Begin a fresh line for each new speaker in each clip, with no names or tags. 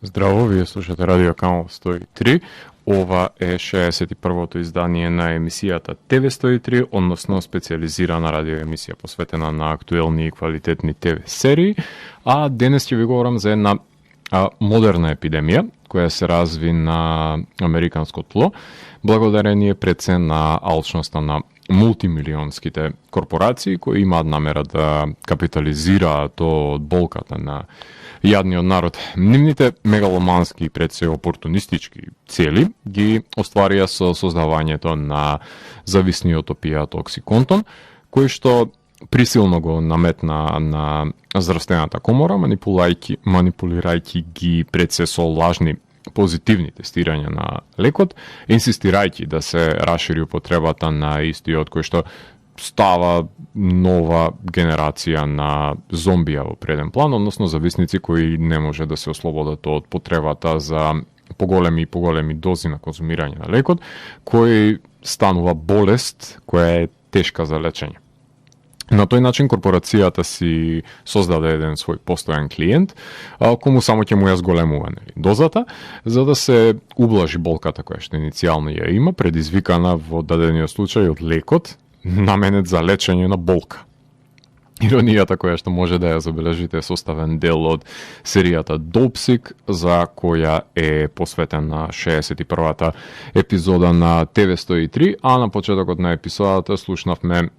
Здраво, вие слушате Радио Канал 103. Ова е 61-то издание на емисијата ТВ 103, односно специализирана радио емисија посветена на актуелни и квалитетни ТВ серии. А денес ќе ви говорам за една модерна епидемија која се разви на американско тло, благодарение пред се на алчноста на мултимилионските корпорации кои имаат намера да капитализираат од болката на јадниот народ. Нивните мегаломански и пред се опортунистички цели ги остварија со создавањето на зависниот опијат оксиконтон, кој што присилно го наметна на здравствената комора, манипулирајќи ги пред се со лажни позитивни тестирања на лекот, инсистирајќи да се расшири употребата на истиот кој што става нова генерација на зомбија во преден план, односно зависници кои не може да се ослободат од потребата за поголеми и поголеми дози на конзумирање на лекот, кој станува болест која е тешка за лечење. На тој начин корпорацијата си создаде еден свој постојан клиент, кому само ќе му ја зголемува дозата, за да се ублажи болката која што иницијално ја има, предизвикана во дадениот случај од лекот, наменет за лечење на болка. Иронијата која што може да ја забележите е составен дел од серијата Dopesick, за која е посветена 61-та епизода на ТВ 103, а на почетокот на епизодата слушнавме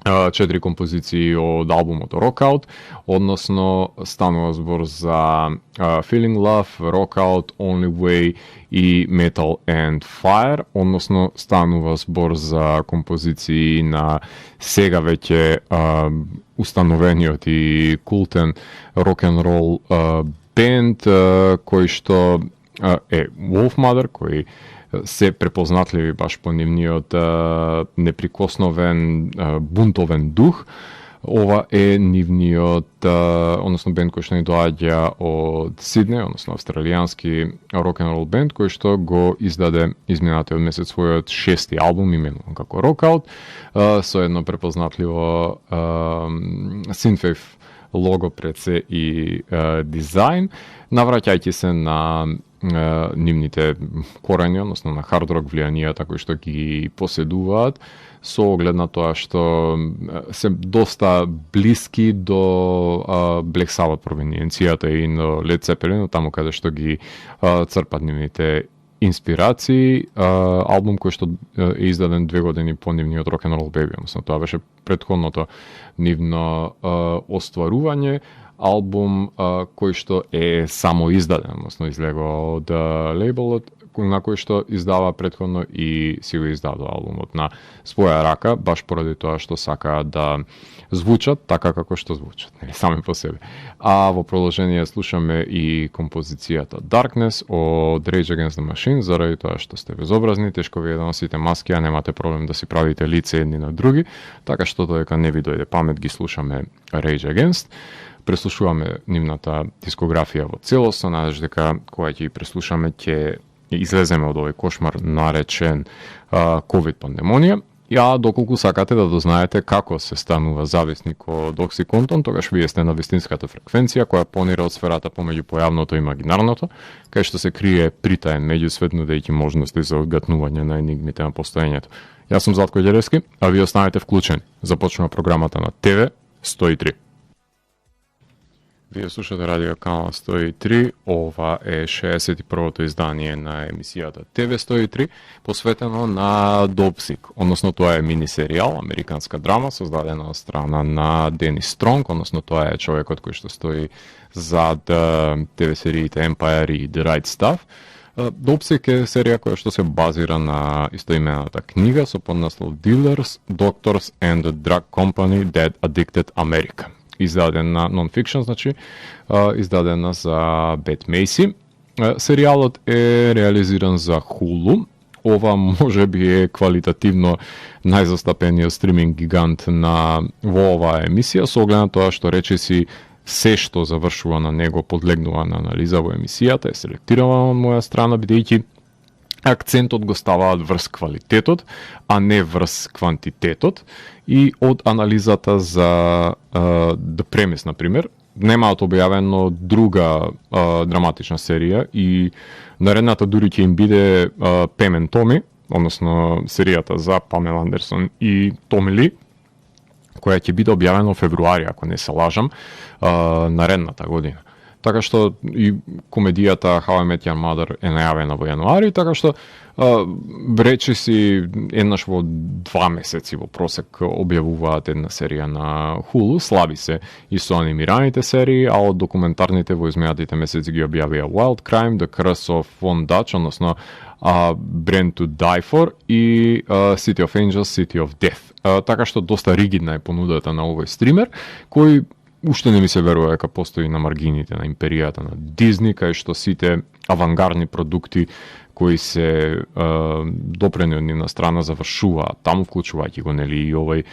4 композиции од албумот Rockout, односно станува збор за Feeling Love, Rockout, Only Way и Metal and Fire, односно станува збор за композиции на сега веќе установениот и култен рок-н-рол бенд кој што е Wolfmother, кој се препознатливи баш по нивниот неприкосновен бунтовен дух. Ова е нивниот, односно бенд кој што ни доаѓа од Сиднеј, односно австралијански рок-н-рол бенд кој што го издаде изминатиот месец својот 6-ти албум именуван како Rockout, со едно препознатливо synthwave лого пред се и дизајн, навраќајќи се на нивните корени, односно на хард рок влијанијата кои што ги поседуваат, со оглед на тоа што се доста блиски до Black Sabbath провинцијата и на Led Zeppelin, таму каде што ги црпат нивните инспирации. Албум кој што е издаден 2 години по нивниот Rock'n'Roll Baby, односно тоа беше претходното нивно остварување. Албум кој што е само издаден, односно излегува од лейбелот на кој што издава претходно и си го издадува албумот на своја рака, баш поради тоа што сакаат да звучат така како што звучат, сами по себе. А во продолжение слушаме и композицијата Darkness од Rage Against the Machine, заради тоа што сте безобразни, тешко ви е да носите маски, а немате проблем да си правите лице едни на други, така што додека не ви дојде памет ги слушаме Rage Against. Преслушуваме нивната дискографија во целост, со надеж дека кога ќе ги преслушаме ќе излеземе од овој кошмар наречен COVID пандемонија. Ја, доколку сакате да дознаете како се станува зависник од оксиконтон, тогаш вие сте на вистинската фреквенција која понира од сферата помеѓу појавното и имагинарното, кај што се крие притаен меѓусвет, нудејќи можности за одгатнување на енигмите на постоењето. Јас сум Златко Ѓелевски, а вие останете вклучени. Започнува програмата на ТВ 103. Вие слушате Радио Канал 103, ова е 61-то издание на емисијата ТВ 103, посветено на Dopesick, односно тоа е мини-серијал, американска драма, создадена од страна на Денис Стронг, односно тоа е човекот кој што стои зад ТВ сериите Empire и The Right Stuff. Dopesick е серија која што се базира на истоимената книга со поднаслов Dealers, Doctors and the Drug Company That Addicted America. Издадена non-fiction, значи, издадена за Бет Мейси. Серијалот е реализиран за Hulu. Ова може би е квалитативно најзастапениот стриминг гигант во оваа емисија, со оглед на тоа што речиси се што завршува на него подлегнува на анализа во емисијата, е селектирано од моја страна, бидејќи акцентот го ставаат врз квалитетот, а не врз квантитетот, и од анализата за The Premise, например, немаат објавено друга драматична серија и наредната дури ќе им биде Пем енд Томи, односно серијата за Памела Андерсон и Томи Ли, која ќе биде објавена во февруари, ако не се лажам, наредната година. Така што и комедијата How I Met Your Mother е најавена во јануари, така што речиси еднаш во 2 месеци во просек објавуваат една серија на Hulu, слаби се и со анимираните серии, а од документарните во изминатите месеци ги објавија Wild Crime, The Curse of Von Dutch, односно Brand to Die For и City of Angels, City of Death. Така што доста ригидна е понудата на овој стример, кој уште не ми се верува дека постои на маргините на империјата на Дизни, кај што сите авангардни продукти кои се допрени од нивна страна завршуваат таму, вклучувајќи го нели и овој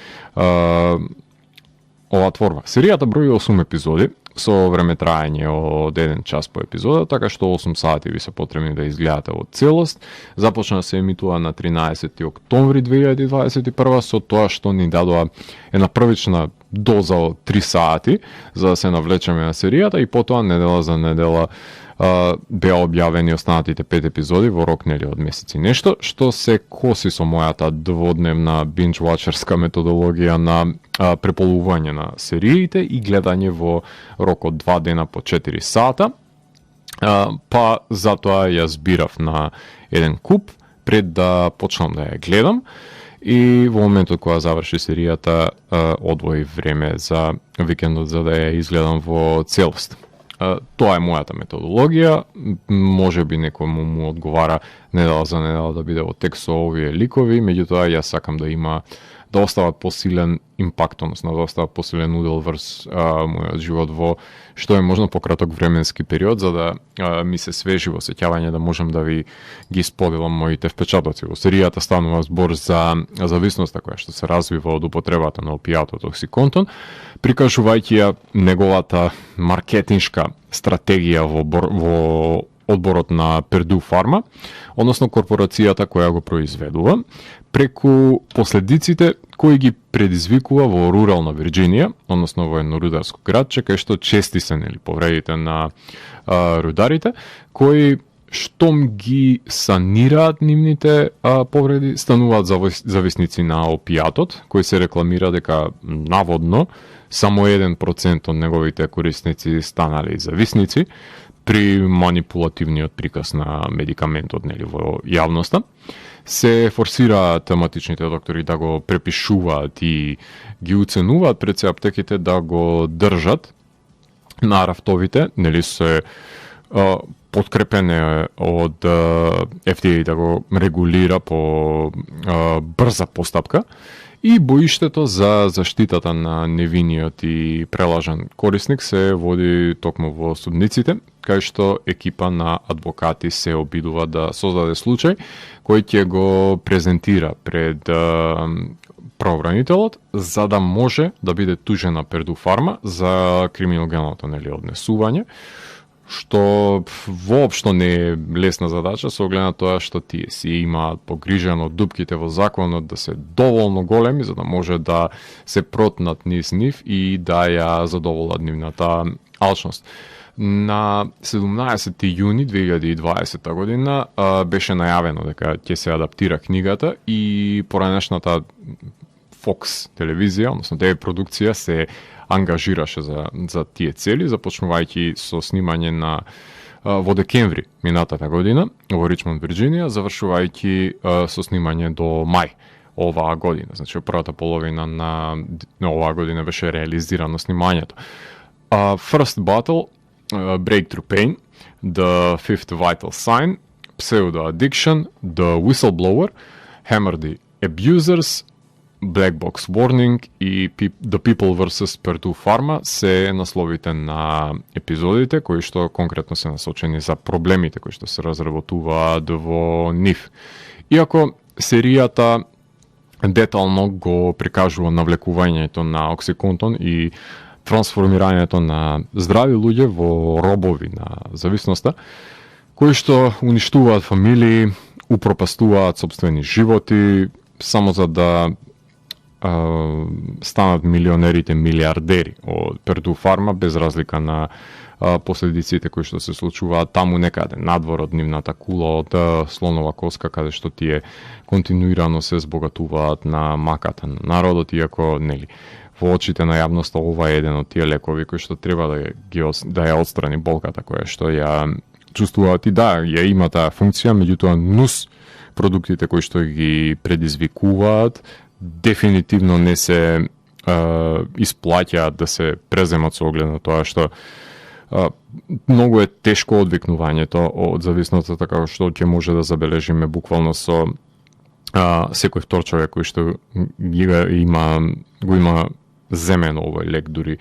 ова творба. Серијата брои 8 епизоди со време траење од 1 час по епизода, така што 8 сати ви се потребни да изгледате во целост. Започна да се емитува на 13 октомври 2021 со тоа што ни дадоа една првична доза од 3 сати за да се навлечеме на серијата и потоа недела за недела беа објавени останатите 5 епизоди во рок нели од месеци нешто, што се коси со мојата дводневна binge-watcherска методологија на преполување на сериите и гледање во рок од 2 дена по 4 сата. Па затоа ја збирав на еден куп пред да почнам да ја гледам и во моментот кога заврши серијата одвои време за викендот за да ја изгледам во целост. Тоа е мојата методологија, може би некој му одговара недела за недела да биде во текст со овие ликови, меѓутоа јас сакам да има да остават посилен импакт, односно да остават посилен удел врз мојот живот во што е можно пократок временски период, за да ми се свежи во сеќавање да можам да ви ги споделам моите впечатоци. Во серијата станува збор за зависноста која што се развива од употребата на опијатот оксиконтон, прикажувајќи ја неговата маркетиншка стратегија во одборот на Перду Фарма, односно корпорацијата која го произведува, преку последиците кои ги предизвикува во рурална Вирџинија, односно во едно рударско градче, кај што чести се нели повредите на рударите, кои штом ги санираат нивните повреди, стануваат зависници на опијатот, кој се рекламира дека наводно само 1% од неговите корисници станали зависници при манипулативниот приказ на медикаментот нели во јавноста. Се форсираат тематичните доктори да го препишуваат и ги уценуваат пред се аптеките да го држат на рафтовите, нели се подкрепене од FDA да го регулира по брза постапка и боиштето за заштитата на невиниот и прелажан корисник се води токму во судниците, кај што екипа на адвокати се обидува да создаде случај кој ќе го презентира пред правобранителот за да може да биде тужена Перду Фарма за криминогеното нели однесување, што воопшто не е лесна задача со оглед на тоа што тие си имаат погрижено дупките во законот да се доволно големи за да може да се протнат низ нив и да ја задоволат нивната алчност. На 17 јуни 2020 година беше најавено дека ќе се адаптира книгата и поранешната Fox телевизија, односно ТВ продукција се ангажираше за тие цели, започнувајќи со снимање на во декември минатата година во Ричмонд, Вирџинија, завршувајќи со снимање до мај оваа година. Значи, првата половина на оваа година беше реализирано снимањето. First Battle, Breakthrough Pain, The Fifth Vital Sign, Pseudo Addiction, The Whistleblower, Hammer the Abusers, Black Box Warning и The People vs. Perdu Pharma се насловите на епизодите кои што конкретно се насочени за проблемите кои што се разработуваат во нив. Иако серијата детално го прикажува навлекувањето на оксиконтон и трансформирањето на здрави луѓе во робови на зависноста, кои што уништуваат фамилии, упропастуваат сопствени животи, само за да станат милионерите милиардери од Перду Фарма, без разлика на последиците кои што се случуваат таму некаде надвор од нивната кула од слонова коска, каде што тие континуирано се збогатуваат на маката на народот, иако нели во очите на јавноста ова е еден од тие лекови кои што треба да ја отстрани болката која што ја чувствуваат и да, ја има таа функција, меѓутоа нус продуктите кои што ги предизвикуваат дефинитивно не се исплаќаат да се преземат со оглед на тоа што многу е тешко одвикнувањето од зависноста, така што ќе може да забележиме буквално со секој втор човек кој што го има земен овој лек, дури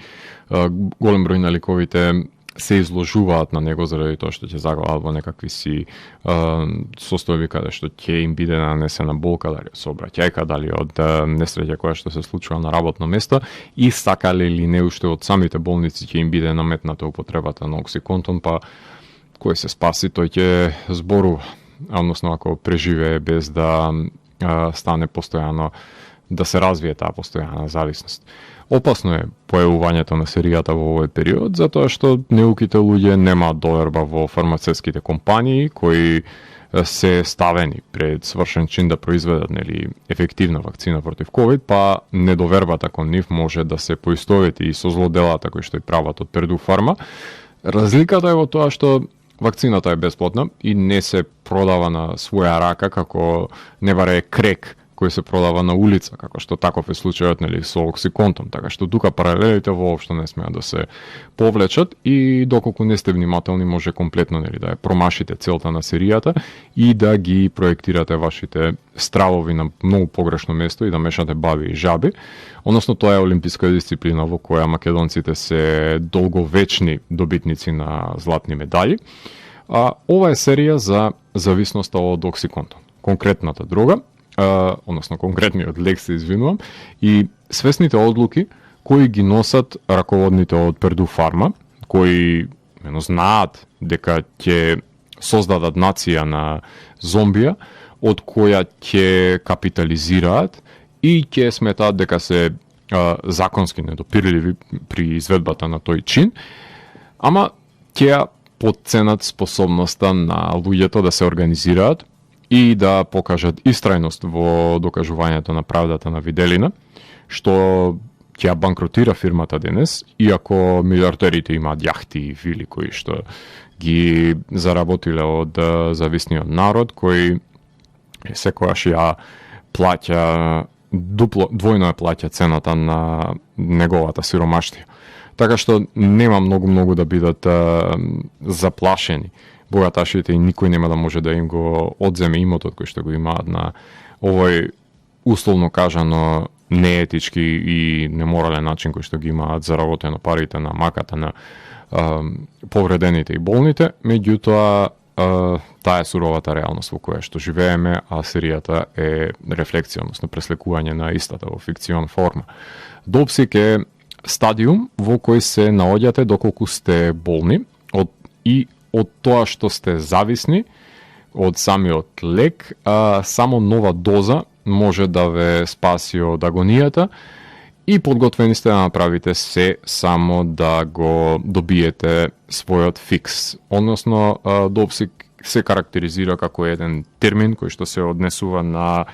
голем број на лековите се изложуваат на него заради тоа што ќе заглават во некакви си состојби каде што ќе им биде нанесена болка, дали од сообраќајка, дали од несреќа која што се случува на работно место, и сакале или не уште од самите болници ќе им биде наметната употребата на оксиконтон, па кој се спаси, тој ќе зборува, односно ако преживее без да стане постојано, да се развие таа постојана зависност. Опасно е појавувањето на серијата во овој период, затоа што неуките луѓе немаат доверба во фармацевтските компании кои се ставени пред свршен чин да произведат ефективна вакцина против COVID, па недовербата кон нив може да се поистовети и со злоделата кои што и прават од Перду Фарма. Разликата е во тоа што вакцината е бесплатна и не се продава на своја рака, како не баре крек кој се продава на улица, како што таков е случајот со оксиконтон, така што тука паралелите воопшто не смеат да се повлечат и доколку не сте внимателни може комплетно да ја промашите целта на серијата и да ги проектирате вашите стравови на многу погрешно место и да мешате баби и жаби. Односно тоа е олимписка дисциплина во која македонците се долговечни добитници на златни медали. Ова е серија за зависноста од оксиконтон. Конкретната дрога, односно конкретниот лек, се извинувам, и свесните одлуки кои ги носат раководните од Перду Фарма, кои знаат дека ќе создадат нација на зомбија, од која ќе капитализираат и ќе сметаат дека се законски недопирливи при изведбата на тој чин, ама ќе потценат способноста на луѓето да се организираат и да покажат истрајност во докажувањето на правдата на виделина, што ќе банкротира фирмата денес, иако милиардерите имаат јахти и вили кои што ги заработиле од зависниот народ, кој секојаш ја плаќа двојно ја плаќа цената на неговата сиромаштија. Така што нема многу да бидат заплашени богаташите и никој нема да може да им го одземе имотот кој што го имаат на овој условно кажано неетички и неморален начин кој што ги имаат заработено парите на маката на повредените и болните. Меѓутоа таа е суровата реалност во која што живееме, а серијата е рефлексија, односно пресликување на истата во фикцион форма. Допсик е стадиум во кој се наоѓате доколку сте болни од тоа што сте зависни од самиот лек, само нова доза може да ве спаси од агонијата и подготвени сте да направите се само да го добиете својот фикс. Односно, допсик се карактеризира како еден термин кој што се однесува на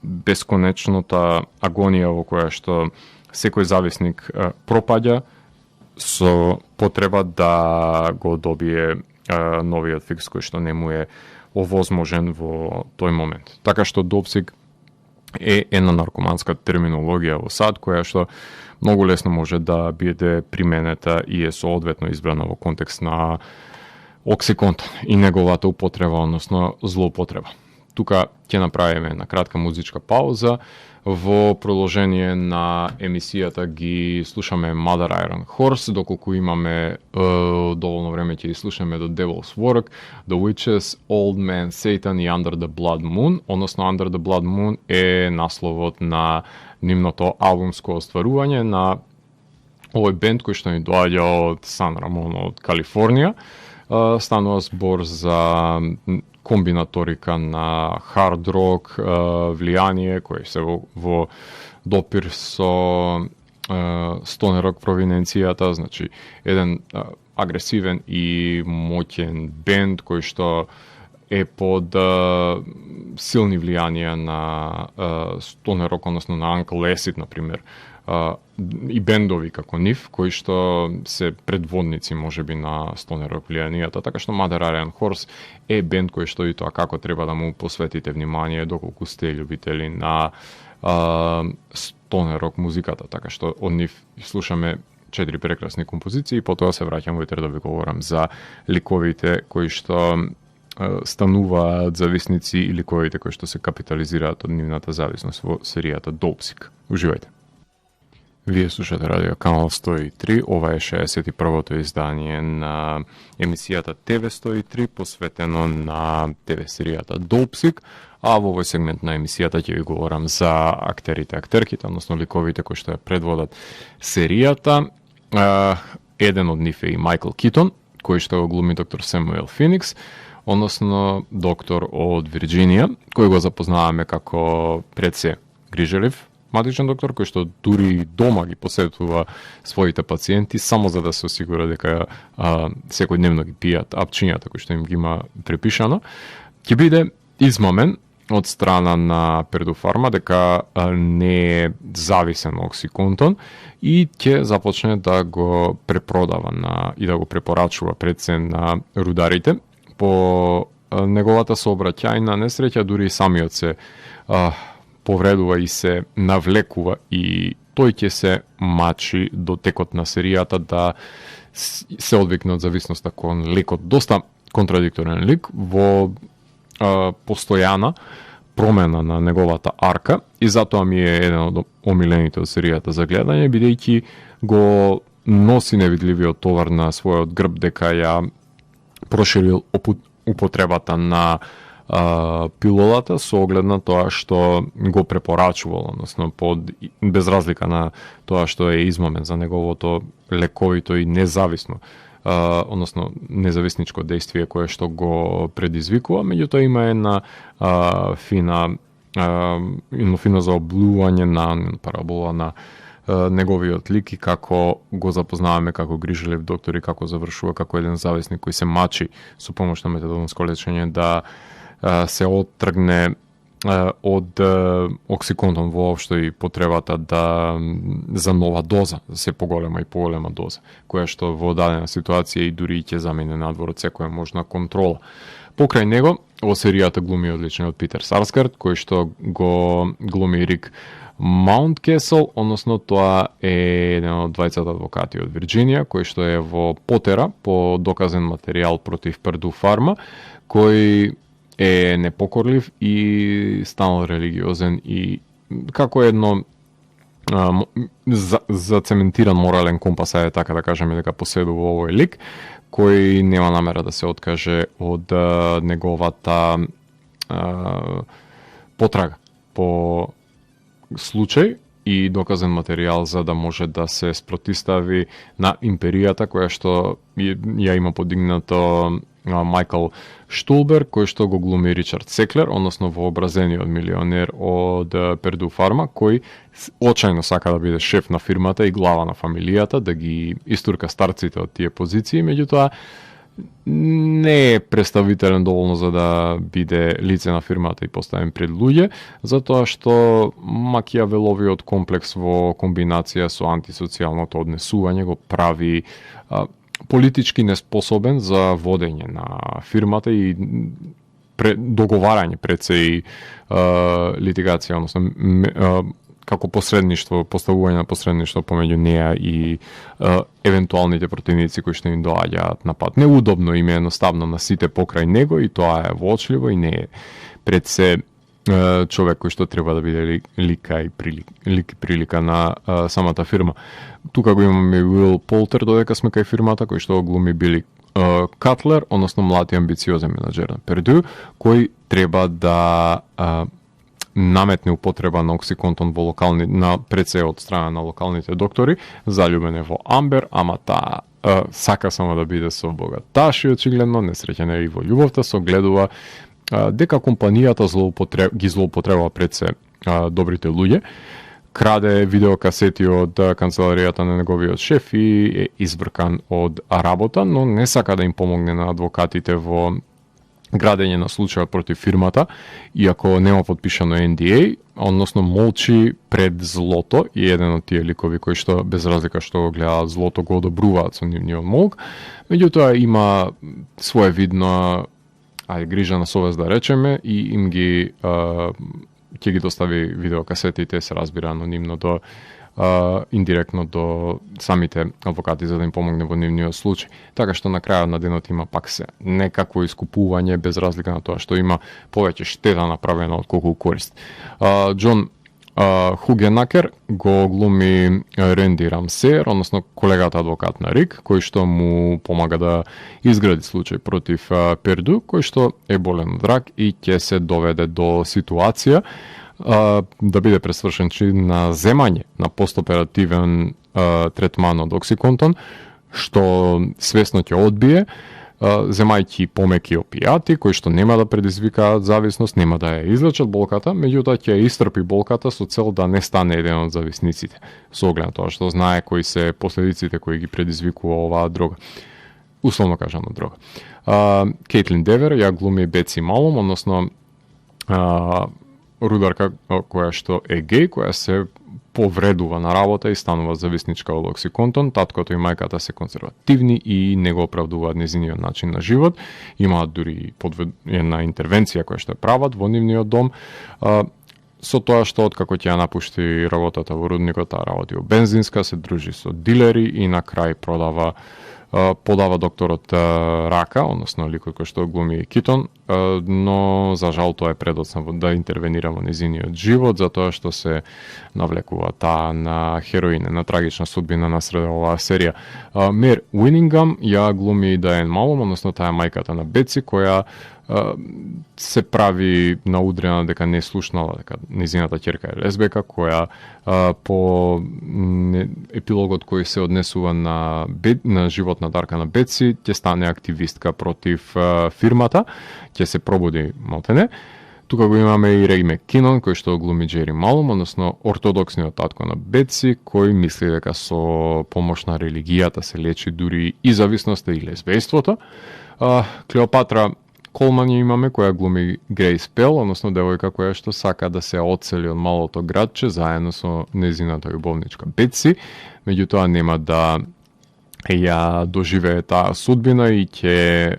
бесконечната агонија во која што секој зависник пропаѓа со потреба да го добие новиот фикс кој што не му е овозможен во тој момент. Така што допсик е една наркоманска терминологија во САД која што многу лесно може да биде применета и е соодветно избрана во контекст на оксиконтон и неговата употреба, односно злоупотреба. Тука ќе направиме една кратка музичка пауза. Во продолжение на емисијата ги слушаме Mother Iron Horse, доколку имаме доволно време ќе ги слушаме The Devil's Work, The Witches, Old Man Satan и Under the Blood Moon, односно Under the Blood Moon е насловот на нивното албумско остварување на овој бенд кој што ни доаѓа од Сан Рамон од Калифорнија. станува збор за комбинаторика на хард рок, влијание кој се во допир со стонер рок провиненцијата, значи еден агресивен и моќен бенд кој што е под силни влијанија на стонер рок, односно на Uncle Acid, например, и бендови како нив, кои што се предводници можеби на стонер рок влијанијата, така што Mother Iron Horse е бенд кој што и тоа како треба да му посветите внимание доколку сте љубители на стонер рок музиката, така што од нив слушаме 4 прекрасни композиции и потоа се враќам во да ви говорам за ликовите кои што стануваат зависници и ликовите кои што се капитализираат од нивната зависност во серијата Dopesick. Уживајте. Вие слушате радио Канал 103, ова е 61-то издание на емисијата ТВ 103, посветено на ТВ серијата Dopesick, а во овој сегмент на емисијата ќе ви говорам за актерите, актерките, односно ликовите кои што ја предводат серијата. Еден од нив е и Майкл Китон, кој што го глуми доктор Семуел Феникс, односно доктор од Вирџинија, кој го запознаваме како пред се грижелив матичен доктор, кој што дури дома ги посетува своите пациенти само за да се осигура дека секојдневно ги пијат апчињата кои што им ги има препишано, ќе биде измамен од страна на Перду Фарма дека не е зависен оксиконтон и ќе започне да го препродава и да го препорачува пред се на рударите. По неговата сообраќајна несреќа дури и самиот се повредува и се навлекува и тој ќе се мачи до текот на серијата да се одвикне од зависноста кон лекот. Доста контрадикторен лик во постојана промена на неговата арка и затоа ми е еден од омилените од серијата за гледање, бидејќи го носи невидливиот товар на својот грб дека ја проширил употребата на пилолата со оглед на тоа што го препорачувал, односно без разлика на тоа што е измамен за неговото лековито и независно, односно независничко дејствие кое што го предизвикува, меѓутоа има една фина заоблување на парабола на неговиот лик и како го запознаваме како грижелив доктор и како завршува како еден зависник кој се мачи со помош на метадонско лечење да се оттргне од оксиконтон воопшто и потребата за нова доза, се поголема и поголема доза, која што во дадена ситуација и дури ќе замине надвор од секоја можна контрола. Покрај него, во серијата глуми одличниот Питер Сарсгард, кој што го глуми Рик Маунткесл, односно тоа е еден од двајцата адвокати од Вирџинија, кој што е во потера по доказен материјал против Перду Фарма, кој е непокорлив и станал религиозен и како едно зацементиран морален компас, е така да кажеме дека поседува овој лик, кој нема намера да се откаже од неговата потрага по случај и доказен материјал за да може да се спротистави на империјата која што ја има подигнато Майкл Штулбер, кој што го глуми Ричард Секлер, односно вообразениот милионер од Перду Фарма, кој очајно сака да биде шеф на фирмата и глава на фамилијата, да ги истурка старците од тие позиции, меѓутоа не е представителен доволно за да биде лице на фирмата и поставен пред луѓе, затоа што Макијавеловиот комплекс во комбинација со антисоцијалното однесување го прави политички неспособен за водење на фирмата и договарање пред се и литигација, односно како посредништво, поставување на посредништво помеѓу неа и евентуалните противници кои што им доаѓаат на пат. Неудобно им е едноставно на сите покрај него и тоа е воочливо и не е пред се човек кој што треба да биде лика и прилика на самата фирма. Тука го имаме Уил Полтер, додека сме кај фирмата, кој што глуми Били Катлер, односно млад и амбициозен менаџер на Перду, кој треба да наметне употреба на оксиконтон во на пред се од страна на локалните доктори, заљубен е во Амбер, ама таа сака само да биде со богаташ и очигледно несреќен е и во љубовта, согледува дека компанијата ги злоупотребува пред се добрите луѓе, краде видеокасети од канцеларијата на неговиот шеф и е избркан од работа, но не сака да им помогне на адвокатите во градење на случајот против фирмата, иако нема подпишано NDA, односно молчи пред злото и еден од тие ликови кои што без разлика што го гледаат злото го одобруваат со нивниот молк, меѓутоа има своевидна грижа на совест да речеме и им ги ќе ги достави видеокасетите, се разбира анонимно до индиректно до самите адвокати за да им помогне во нивниот случај. Така што на крајот на денот има пак се некакво искупување без разлика на тоа што има повеќе штета направена отколку корист. Џон Хугенакер го глуми Ренди Рамсер, односно колегата адвокат на Рик, кој што му помага да изгради случај против Перду, кој што е болен од рак и ќе се доведе до ситуација да биде пресвршен на земање на постоперативен третман од оксиконтон, што свесно ќе одбие, земајќи помеки опијати, кои што нема да предизвикаат зависност, нема да ја излечат болката, меѓутоа ќе истрпи болката со цел да не стане еден од зависниците, со оглед на тоа што знае кои се последиците кои ги предизвикува оваа дрога. Условно кажано дрога. Кейтлин Девер ја глуми Беци Малом, односно рударка која што е геј, која се повредува на работа и станува зависничка од оксиконтон. Таткото и мајката се конзервативни и не го оправдуваат незиниот начин на живот. Имаат дури една интервенција која што е прават во нивниот дом. Со тоа што откако ќе ја напушти работата во рудникот, таа работи во бензинска, се дружи со дилери и на крај подава докторот рака, односно ликот кој што глуми Китон, но за жал тоа е предоцна да интервенира во незиниот живот, затоа што се навлекува таа на хероин, на трагична судбина насред оваа серија. Мер Уинингам ја глуми Даен Малом, односно таа е мајката на Беци, која се прави наудрена дека не слушнала дека незината ќерка е лесбека, која по епилогот кој се однесува на живот на Дарка на Беци, ќе стане активистка против фирмата, ќе се пробуди малтене. Тука го имаме и Реј Маккинон, кој што глуми Джери Малом, односно ортодоксниот татко на Беци, кој мисли дека со помош на религијата се лечи дури и зависноста и лесбејството. Клеопатра Колман ја имаме, која глуми Грейс Пел, односно девојка која што сака да се одсели од малото градче заедно со незината љубовничка Беци, меѓутоа нема да ја доживее таа судбина и ќе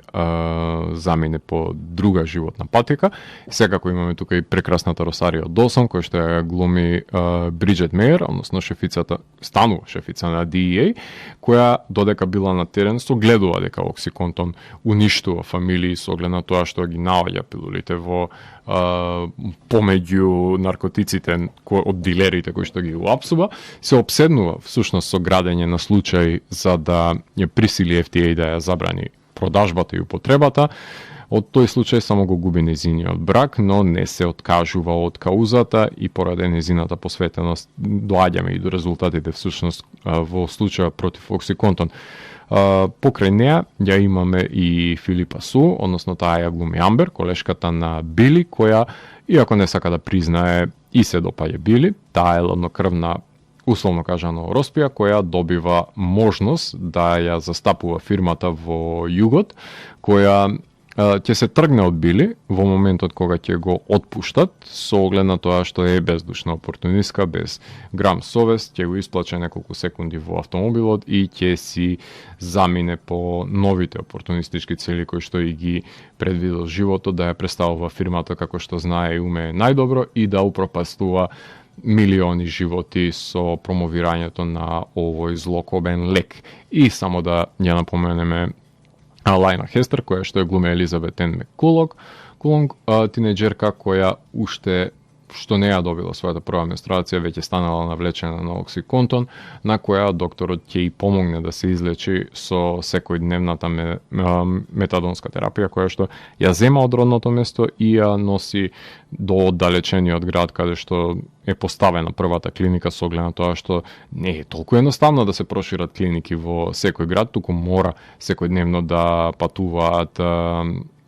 замине по друга животна патека. Секако имаме тука и прекрасната Росарио Досон, која што ја глуми Бриджет Мејер, односно станува шефица на DEA, која додека била на терен согледува дека оксиконтон уништува фамилии со оглед на тоа што ги наоѓа пилулите во помеѓу наркотиците од дилерите кои што ги уапсува, се обседнува всушност со градење на случај за да ја присили FDA да ја забрани продажбата и употребата. Од тој случај само го губи незиниот брак, но не се откажува од каузата и поради незината посветеност доаѓаме и до резултатите всушност во случајот против оксиконтон. Покрај неа ја имаме и Филипа Су, односно таа ја глуми Амбер, колешката на Били, која, иако не сака да признае, и се допаѓа Били, таа е ладнокрвна, условно кажано, Роспија, која добива можност да ја застапува фирмата во југот, која ќе се тргне од Били во моментот кога ќе го отпуштат, со оглед на тоа што е бездушна опортунистка, без грам совест, ќе го исплаче неколку секунди во автомобилот и ќе си замине по новите опортунистички цели кои што и ги предвидел животот, да ја представува фирмата како што знае и умее најдобро и да упропастува милиони животи со промовирањето на овој злокобен лек. И само да ја напоменеме Лајна Хестер, која што е глуми Елизабет Ен Маккулонг, тинеџерка која уште што не ја добила својата прва менструација, веќе станала навлечена на оксиконтон, на која докторот ќе и помогне да се излечи со секојдневната метадонска терапија, која што ја зема од родното место и ја носи до оддалечениот град каде што е поставена првата клиника, со оглед на тоа што не е толку едноставно да се прошират клиники во секој град, туку мора секојдневно да патуваат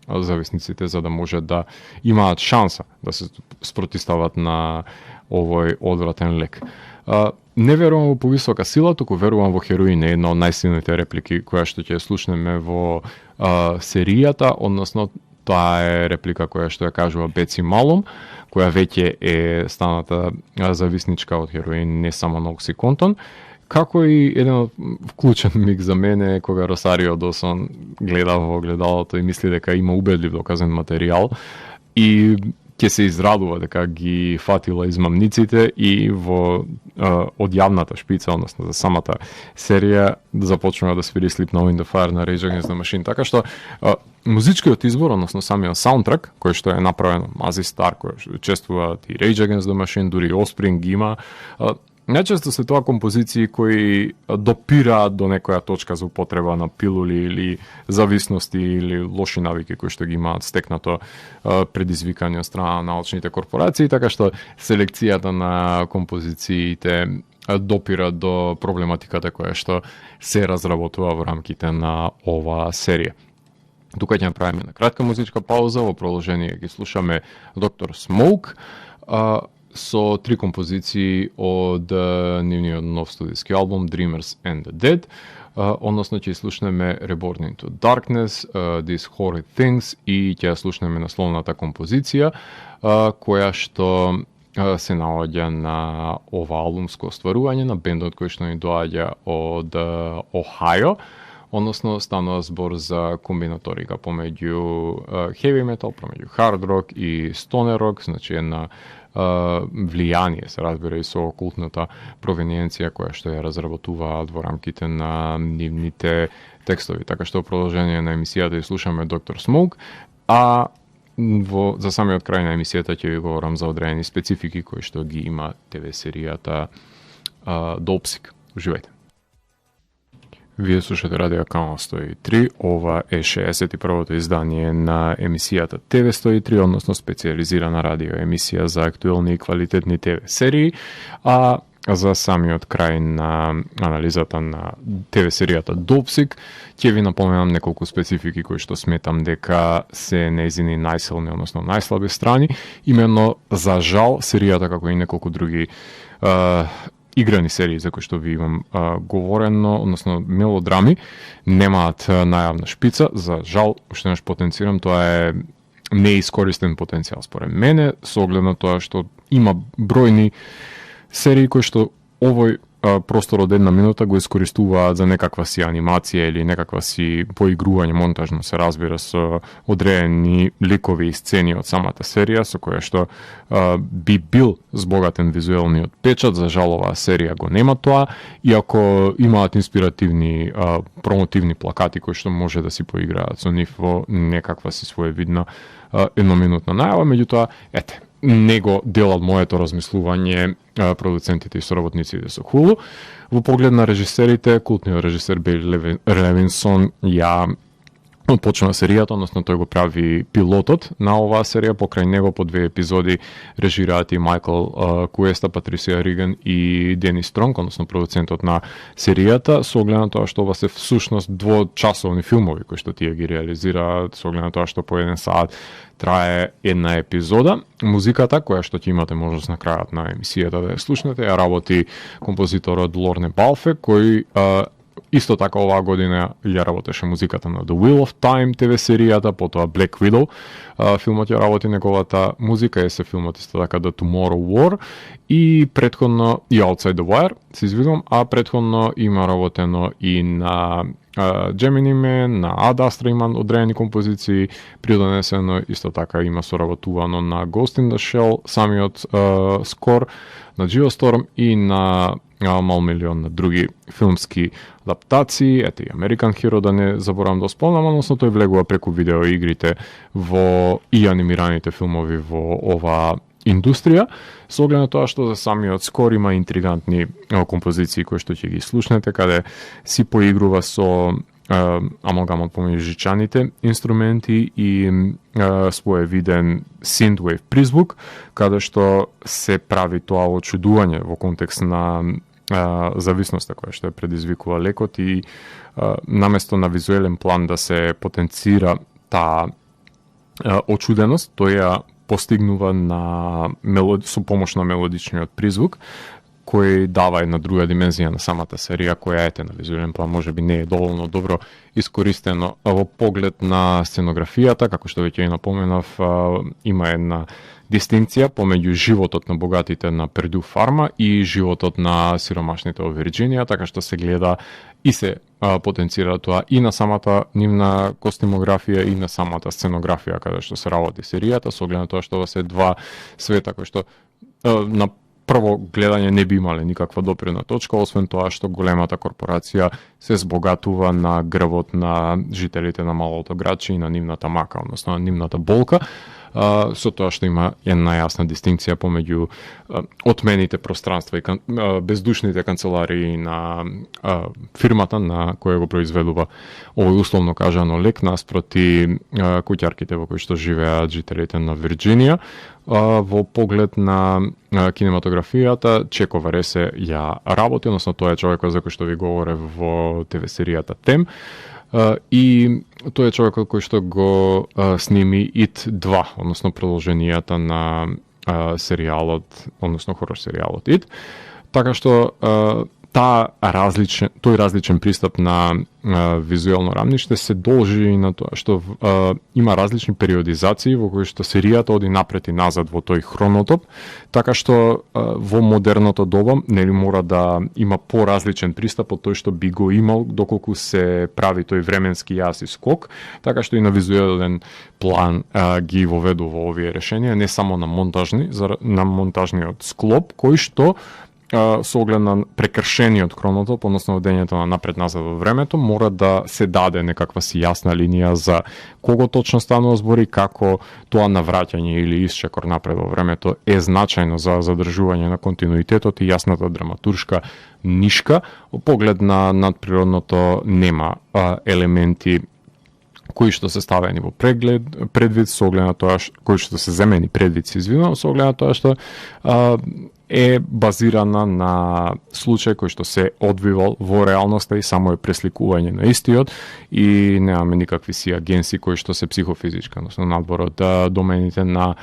зависниците за да може да имаат шанса да се спротистават на овој одвратен лек. Не верувам во повисока сила, туку верувам во хероин, е една од најсилните реплики која што ќе слушнеме во серијата, односно таа е реплика која што ја кажува Беци Малум, која веќе е станата зависничка од хероин, не само на оксиконтон. Како и еден вклучен миг за мене кога Росарио Досон гледа во огледалото и мисли дека има убедлив доказен материјал и ќе се израдува дека ги фатила измамниците и во од јавната шпица, односно за самата серија, да започнува да свири Sleep Now in the Fire на Rage Against the Machine. Така што музичкиот избор, односно самиот саундтрак, кој што е направен Мази Стар, кој што учествуваат и Rage Against the Machine, дури Offspring ги има, најчесто се тоа композиции кои допираат до некоја точка за употреба на пилули или зависности или лоши навики кои што ги имаат стекнато предизвикани од страна на научните корпорации, така што селекцијата на композициите допира до проблематиката која што се разработува во рамките на оваа серија. Тука ќе направиме на кратка музичка пауза, во продолжение ги слушаме Доктор Смоук, со 3 композиции од нивниот нов студиски албум Dreamers and the Dead, односно ќе слушнеме Reborn into Darkness, These Horrid Things и ќе слушнеме насловната композиција која што се наоѓа на ова албумско остварување на бендот кој што ни доаѓа од Охајо, односно станува збор за комбинаторика помеѓу heavy metal, помеѓу hard rock и stoner rock, значи една влијание, се разбира и со окултната провениенција која што ја разработуваат во рамките на нивните текстови. Така што во продолжение на емисијата слушаме Доктор Смоук, а за самиот крај на емисијата ќе ви говорам за одредени специфики кои што ги има ТВ серијата Допсик. Уживајте. Вие слушате Радио Канал 103, ова е 61-то издание на емисијата ТВ 103, односно специализирана радио емисија за актуелни и квалитетни ТВ серии, а за самиот крај на анализата на ТВ серијата Допсик, ќе ви напоменам неколку специфики кои што сметам дека се нејзини најсилни, односно најслаби страни. Именно, за жал, серијата, како и неколку други играни серии за кои што ви имам говорено, односно мелодрами, немаат најавна шпица. За жал, уште наш потенцирам, тоа е неискористен потенцијал според мене, со оглед на тоа што има бројни серии кои што овој простор од една минута го искористуваат за некаква си анимација или некаква си поигрување монтажно, се разбира, со одредени ликови и сцени од самата серија, со која што би бил збогатен визуелниот печат. За жал, оваа серија го нема тоа, иако имаат инспиративни промотивни плакати кои што може да си поиграат со нив во некаква си своевидна едноминутна најава. Меѓутоа, ете, него делат моето размислување продуцентите и соработниците со Hulu. Во поглед на режисерите, култниот режисер Бејли Левинсон ја почна серијата, односно тој го прави пилотот на оваа серија, покрај него по 2 епизоди режираат и Майкл Куеста, Патрисија Риген и Денис Стронг, односно продуцентот на серијата, со оглед на тоа што ова се всушност двочасовни филмови кои што тие ги реализираат, со оглед на тоа што по 1 сат трае една епизода. Музиката, која што ќе имате можност на крајот на емисијата да ја слушнете, ја работи композиторот Лорне Балфе, кој исто така оваа година ја работеше музиката на The Wheel of Time ТВ серијата, потоа Black Widow филмот ја работи неговата музика, е се филмот исто така The Tomorrow War и претходно и Outside the Wire, се извинувам, а претходно има работено и на Gemini Man, на Ad Astra има одредени композиции, придонесено исто така има соработувано на Ghost in the Shell, самиот скор, на Geostorm и на мал милион на други филмски адаптации, ете и American Hero да не заборавам да спомнам, односно тој влегува преку видеоигрите во и анимираните филмови во оваа индустрија, со оглед на тоа што за самиот скор има интригантни композиции кои што ќе ги слушнете, каде си поигрува со амалгамот помеѓу жичаните инструменти и своевиден synthwave призвук, каде што се прави тоа очудување во контекст на зависноста која што е предизвикува лекот и наместо на визуелен план да се потенцира таа очуденост, тој ја постигнува со помош на мелодичниот призвук, кој дава една друга димензија на самата серија, која на визуелен план можеби не е доволно добро искористено во поглед на сценографијата, како што веќе напоменав, има една дистинкција помеѓу животот на богатите на Перду Фарма и животот на сиромашните во Вирџинија, така што се гледа и се потенцира тоа и на самата нивна костимографија и на самата сценографија каде што се работи серијата, со оглед на тоа што се два света кои што на прво гледање не би имале никаква допирна точка, освен тоа што големата корпорација се збогатува на грбот на жителите на малото градче и на нивната мака, односно на нивната болка, со тоа што има една јасна дистинкција помеѓу отмените пространства и бездушните канцеларии на фирмата на која го произведува овој условно кажано лек наспроти куќарките во кои што живеат жителите на Вирџинија. Во поглед на кинематографијата, Чеко Варезе ја работи, односно тоа е човекот за кој што ви говорев во ТВ серијата Тем. И тој е човекот кој што го сними It 2, односно продолженијата на серијалот, односно хорор серијалот It. Така што тој различен пристап на визуелно рамниште се должи и на тоа што има различни периодизации во кои што серијата оди напред и назад во тој хронотоп, така што во модерното доба нели мора да има поразличен пристап од тој што би го имал доколку се прави тој временски јас и скок, така што и на визуелен план ги воведува овие решенија, не само на монтажниот склоп кој што со оглед на прекршениот хронотоп, односно водењето на напред-назад во времето, мора да се даде некаква си јасна линија за кого точно станува збори, како тоа навраќање или исчекор напред во времето е значајно за задржување на континуитетот и јасната драматуршка нишка. Во поглед на надприродното нема елементи кои што се ставени во предвид, со оглед на тоа кои што се земени предвид, со оглед на тоа што е базирана на случај кој што се одвивал во реалноста и само е пресликување на истиот и немаме никакви си агенси кои што се психофизичка, односно надвор од домените на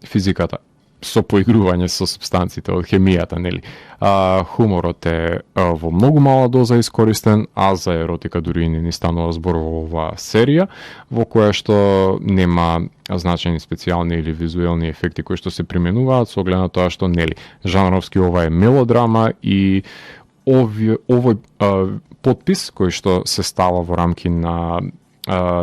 физиката, со поигрување со супстанците од хемијата, нели. Хуморот е во многу мала доза искористен, а за еротика дури и не ни станува збор во оваа серија, во која што нема значајни специјални или визуелни ефекти кои што се применуваат, со оглед на тоа што нели жанровски ова е мелодрама и овој подпис кој што се става во рамки на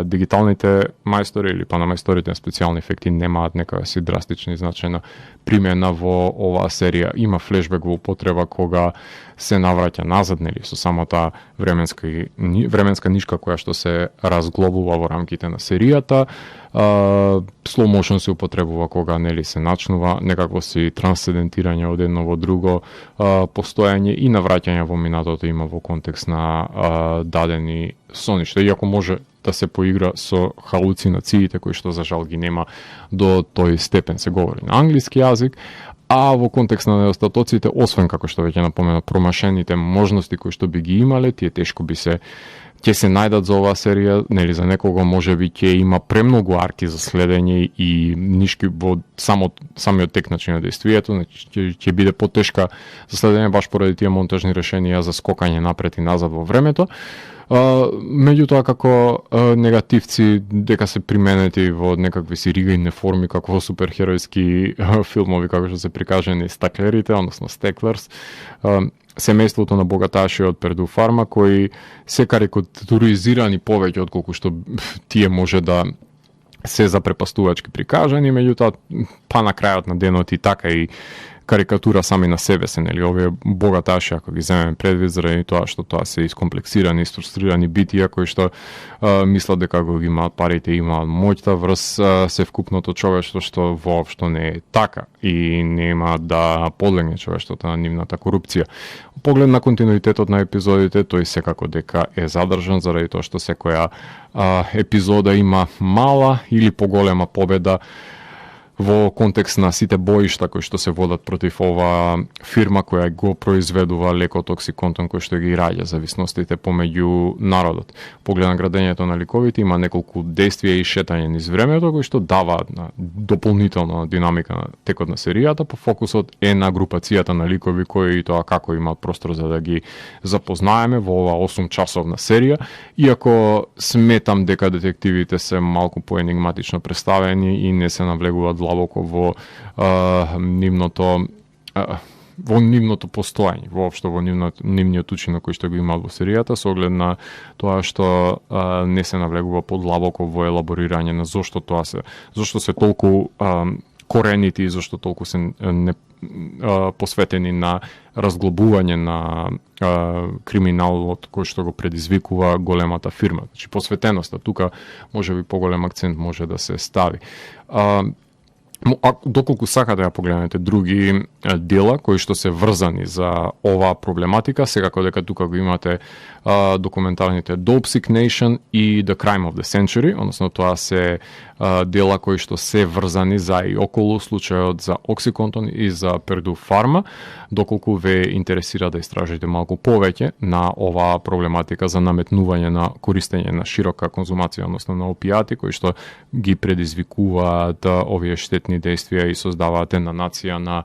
дигиталните мајстори или па на мајсторите на специјални ефекти немаат некоја си драстична и значајна примена во оваа серија. Има флешбек во употреба кога се навраќа назад, нели, со самата временска нишка која што се разглобува во рамките на серијата. Slow motion се употребува кога нели се начнува некакво си трансцендентирање од едно во друго постојање и навраќање во минатото има во контекст на дадени соништа, иако може да се поигра со халуцинациите кои што за жал ги нема до тој степен, се говори на англиски јазик, а во контекст на недостатоците, освен како што веќе напоменав, промашените можности кои што би ги имале, тие тешко ќе се најдат за оваа серија, нели за некого можеби ќе има премногу арки за следење и нишки во самиот тек на действието, значи ќе биде потешка за следење баш поради тие монтажни решенија за скокање напред и назад во времето. Меѓутоа како негативци дека се применети во некакви си ригајни форми како во суперхеројски филмови како што се прикажани стаклерите, односно стеклерс, семејството на богаташи од Перду Фарма кои се карикатуризирани повеќе отколку што тие може да се запрепастувачки прикажани, меѓутоа па на крајот на денот и така и карикатура сами на себе се, нели, овие богаташи, ако ги земеме предвид, заради тоа што тоа се искомплексирани, фрустрирани битија кои што мислат дека го имаат парите, имаат моќта врз севкупното човештво, што воопшто не е така и нема да подлегне човештвото на нивната корупција. Поглед на континуитетот на епизодите, тој секако дека е задржан заради тоа што секоја епизода има мала или поголема победа во контекст на сите боишта кои што се водат против ова фирма која го произведува лекот Оксиконтон кој што ги раѓа зависностите помеѓу народот. Поглед на градењето на ликовите има неколку действија и шетање низ времето кои што даваат на дополнителна динамика на текот на серијата, по фокусот е на групацијата на ликови кои тоа како имаат простор за да ги запознаеме во ова 8 часовна серија, иако сметам дека детективите се малку поенигматично представени и не се навлегуваат длабоко во нивното постоење, воопшто во нивниот учинок кој што го имал во серијата, со оглед на тоа што не се навлегува подлабоко во елаборирање на зошто се толку коренити и зашто толку се посветени на разглобување на криминалот кој што го предизвикува големата фирма. Значи посветеноста тука можеби поголем акцент може да се стави. Доколку сакате да погледнете други дела кои што се врзани за оваа проблематика, секако дека тука го имате документарните Dopesick Nation и The Crime of the Century, односно тоа се дела кои што се врзани за и околу случајот за Оксиконтон и за Перду Фарма, доколку ве интересира да истражите малку повеќе на оваа проблематика за наметнување на користење на широка конзумација, односно на опијати кои што ги предизвикуваат овие штетни действија и создаваат една нација на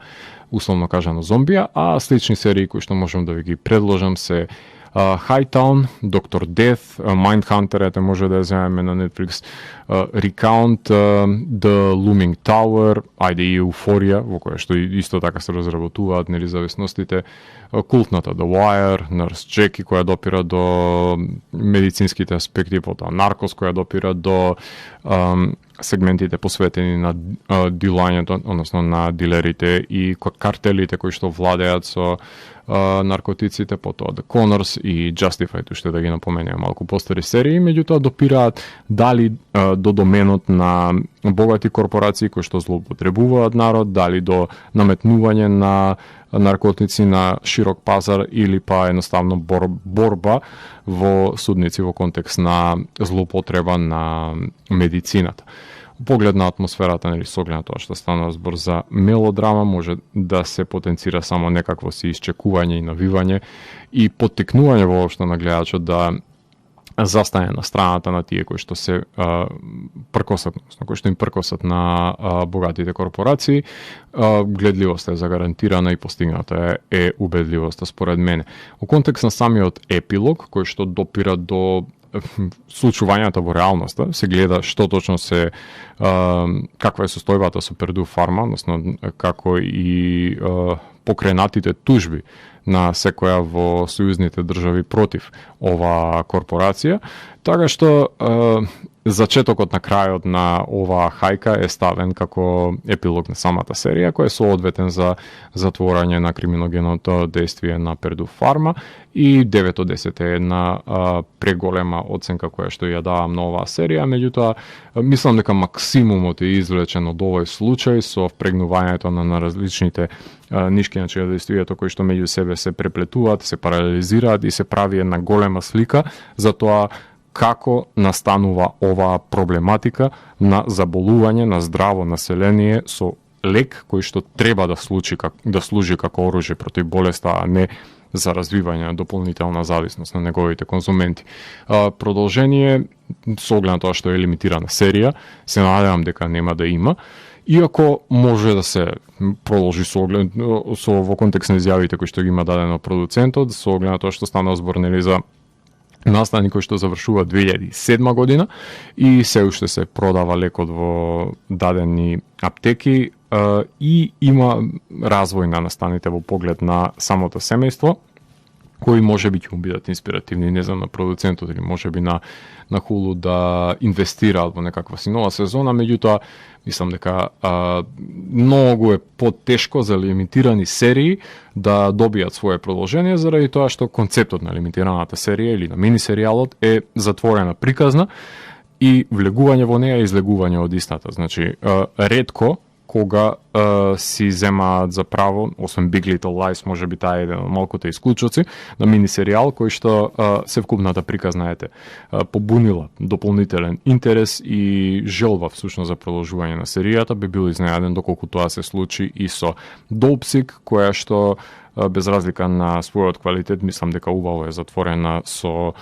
условно кажано зомбија, а слични серии кои што можам да ви ги предложам се Hightown, Dr. Death, Mindhunter, ете може да ја земеме на Netflix, Recount, The Looming Tower, ајде и Euphoria, во која што исто така се разработуваат независностите, култната The Wire, Nurse Jackie, која допира до медицинските аспекти, потоа Наркос, која допира до сегментите посветени на дилањето, односно на дилерите и картелите кои што владеат со наркотиците, потоа The Connors и Justified, уште да ги напоменеме малку постари серии, меѓутоа допираат дали до доменот на богати корпорации кои што злоупотребуваат народ, дали до наметнување на наркотици на широк пазар или па едноставно борба во судници во контекст на злоупотреба на медицината. Поглед на атмосферата, нели, со оглед на тоа што станува збор за мелодрама, може да се потенцира само некакво си исчекување и навивање и поттикнување воопшто на гледачот да застане на страната на тие кои што се пркосат, кои што им пркосат на богатите корпорации. Гледливоста е загарантирана и постигната е убедливоста според мене. Во контекст на самиот епилог, кој што допира до случувањата во реалноста, се гледа што точно се каква е состојбата со Перду Фарма, односно како и покренатите тужби на секоја во сојузните држави против оваа корпорација, така што зачетокот на крајот на оваа хајка е ставен како епилог на самата серија, кој е соодветен за затворање на криминогеното действие на Перду Фарма и 9 од 10 е една преголема оценка која што ја давам на оваа серија, меѓутоа мислам дека максимумот е извлечен од овој случај со впрегнувањето на различните нишки на действието кои што меѓу себе се преплетуваат, се паралелизираат и се прави една голема слика за тоа како настанува оваа проблематика на заболување на здраво население со лек кој што треба да служи како оружје против болеста, а не за развивање на дополнителна зависност на неговите конзументи. Продолжение, со оглед на тоа што е лимитирана серија, се надевам дека нема да има, иако може да се продолжи во контекст на изјавите кои што ги има дадено продуцентот, со оглед на тоа што стана збор нели за настани кој што завршува 2007 година и се уште се продава лекот во дадени аптеки и има развој на настаните во поглед на самото семејство. кои може би ќе му бидат инспиративни, не знам, на продуцентот или може би на Hulu да инвестираат во некаква си нова сезона, меѓутоа мислам дека многу е потешко за лимитирани серии да добијат свое продолжение, заради тоа што концептот на лимитираната серија или на минисеријалот е затворена приказна и влегување во неја и излегување од истата. Значи, ретко кога си земаат за право, освен Big Little Lies, може би таа е еден од малкуте исклучоци, на минисеријал кој што севкупната приказна побунила дополнителен интерес и желба всушност за продолжување на серијата, би бил изненаден доколку тоа се случи и со Dopesick, која што без разлика на својот квалитет, мислам дека убаво е затворена со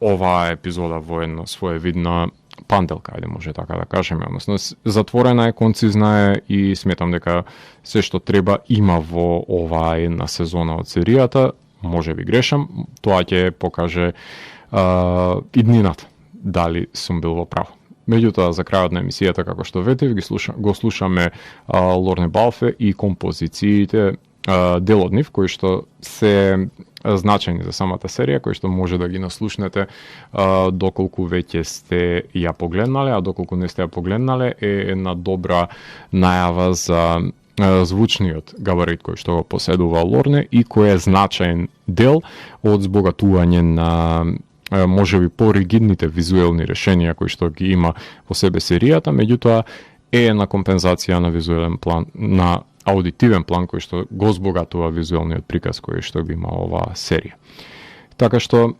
оваа епизода во една своевидна панделка, ајде може така да кажеме, односно затворена е, концизна е и сметам дека се што треба има во оваа една сезона од серијата. Може би грешам, тоа ќе покаже иднината дали сум бил во право. Меѓутоа, за крајот на емисијата, како што ветев, го слушаме Лорне Балфе и композициите, дел од нив, кои што се значајни за самата серија, кои што може да ги наслушнете доколку веќе сте ја погледнале, а доколку не сте ја погледнале е една добра најава за звучниот габарит кој што го поседува Лорне и кој е значаен дел од збогатување на можеби поригидните визуелни решенија кои што ги има во себе серијата, меѓутоа е една компензација на визуелен план, на аудитивен план кој што го збогатува визуелниот приказ кој што би има оваа серија. Така што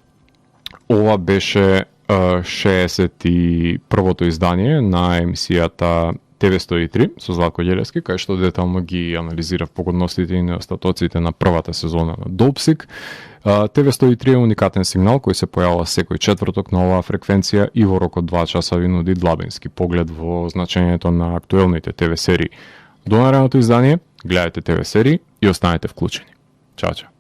ова беше 61-то издание на емисијата ТВ103 со Златко Ѓелевски, кај што детално ги анализира погодностите и недостатоците на првата сезона на Dopesick. ТВ103 е уникатен сигнал кој се појавува секој четврток на оваа фреквенција и во рок од 2 часа ви нуди длабински поглед во значењето на актуелните ТВ серии. До наредното издание, гледајте ТВ серии и останете вклучени. Чао, чао.